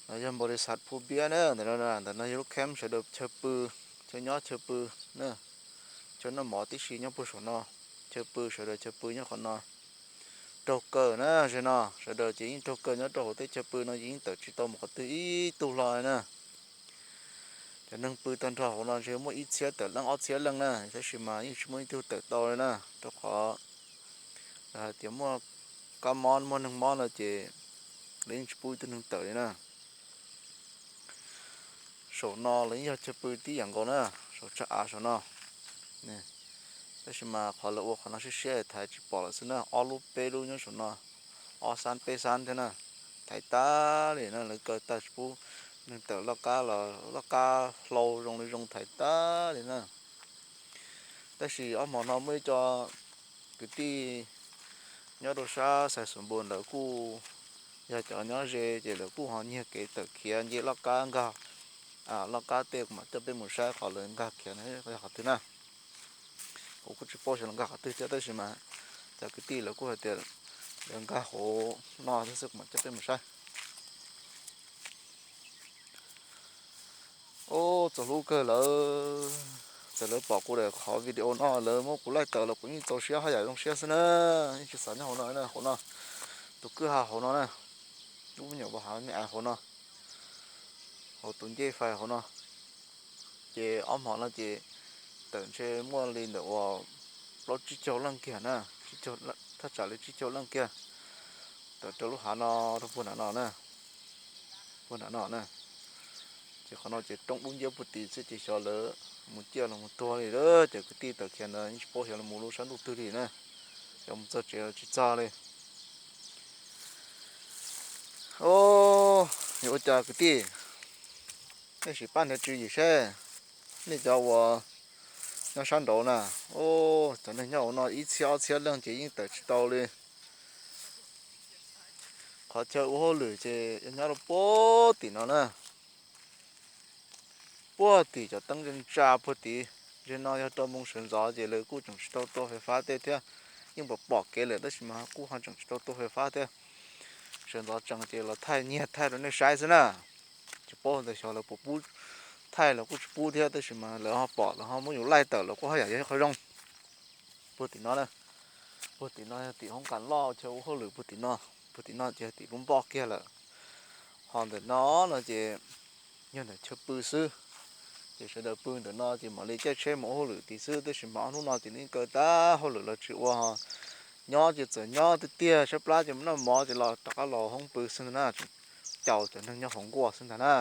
Yog npau li xav phu piab na, ntawm no, ntawm no yog lub kheeb sawv daws chaw pw, chaw nyob chaw pw na, chaw noj mov tib si nyob puag saum no, chaw pw sawv daws chaw pw nyob qhov no. Raug kaw na, ze no sawv daws ces yeej raug kaw nyob rau hauv tej chaw pw no ces yeej tawm tsis tau mus qhov twg ib tug hlo na. Cov neeg pw tag nrho hauv no ntshe muaj ib txhiab tawm leej ob txhiab leej na, tab sis mas yeej tsis muaj ib tug tawm tau li na, rau qhov lawv hais tias muaj kab mob muaj neeg mob no ces lawv yeej tsis pub ib tug neeg tawm li na. Saum no los yeej yog chaw pw tib yam nkaus na, saum tsag av saum no. Tab sis mas qhov lawv ua qhov no siab siab thaiv tsis pom lawm xwb na, ob lub peb lub nyob saum no, ob xab peb xab thiab na, thaiv tag li na, lawv kaw tag tsis pub neeg tawm, loj qab los loj qab hlau zoo li zoo thaiv tag li na. Tab sis ob hmo no muaj ib co kwv tij nyob rau sab Xais Xus Npus ntawd kuj yog cov nyob ze ces lawv kuj ho nyiag kev tawm khiav nce loj qab nkag, loj qab tej kuv mam coj peb mus saib qhov lawv nkag khiav yog qhov twg na. Kuv kuj tsis paub xyov lawv nkag qhov twg thiab tab sis mas cov kwv tij lawv kuj hais tias lawv nkag hauv no thiab xwb, kuv mam coj peb mus saib. Ub, txaus hlub kawg lawm. Txawm lawv pom kuv daim qhov video no lawv muab kuv laij tawm los kuv yeej txaus siab haj yam zoo siab xwb na. Yeej tsis xav nyob hauv no na, hauv no, tus kwj ha hauv no na, lub me nyuam pos hav me ais hauv no, hauv tus ncej fais hauv no. Ces ob hmo no ces tawm ntshe muaj li ntawm uas plaub tsib caug leej kiag na, thaj tsam li tsib caug leej kiag tawm rau lub hav no rau puag nram no na, puag nram no na. Ces qhov no ces roob dub nciab puag tid xwb ces xyov lawv mus ciaj los mus tuag li lawm. Cov kwv tij tawm khiav ntawd yeej tsis paub xyov lawv mus lub sab ntuj twg li na, xyov mus txog tsev los tsis txog li. Ub, yuav ua cas kwv tij, nej sim pab nrhiav tswv yim seb, nej cov uas nyob sab nraud na, ub, cov neeg nyob hauv no ib txhiab ob txhiab leej ces yeej tawm tsis tau li. Qhov chaw ua hauj lwm ces nyob rau puag tim no na, puag tim cov teeb ntsa ntsa puag tid. Ze no yog rau moo sawv ntxov ces lawv kuj tseem tsis tau tua fais fab tej thiab, yeej pom pom kev lawm tab sis mas kuj ho tseem tsis tau tua fais fab thiab. Sawv ntxov tsees ces los thaij nyiag thaij rau nej saib xwb na. Tsis paub tias xyov lawv puas pub thaij los kuj tsis pub thiab tab sis mas lawv ho pom lawv ho muab yus laij tawm los kuj haj yam yog ib qho zoo. Puag tim no na, puag tim no yog tim hoob kas loj chaw ua hauj lwm puag tim no, puag tim no ces yog tim lub npoj kiag lawm. Ho ntawm no no ces yog ntawm chaw pw xwb, ces sawv daws pw ntawm no ces mam li caij tsheb mus ua hauj lwm tid xwb tab sis mas ob hnub no ces lawv kaw tag hauj lwm los tsis ua, nyob ces txawm nyob tiag tiag tshaib plab ces mus noj mov ces los rov qab los hoob pw xwb ntag na, tseem caum cov neeg nyob hauv nkuaj xwb ntag na.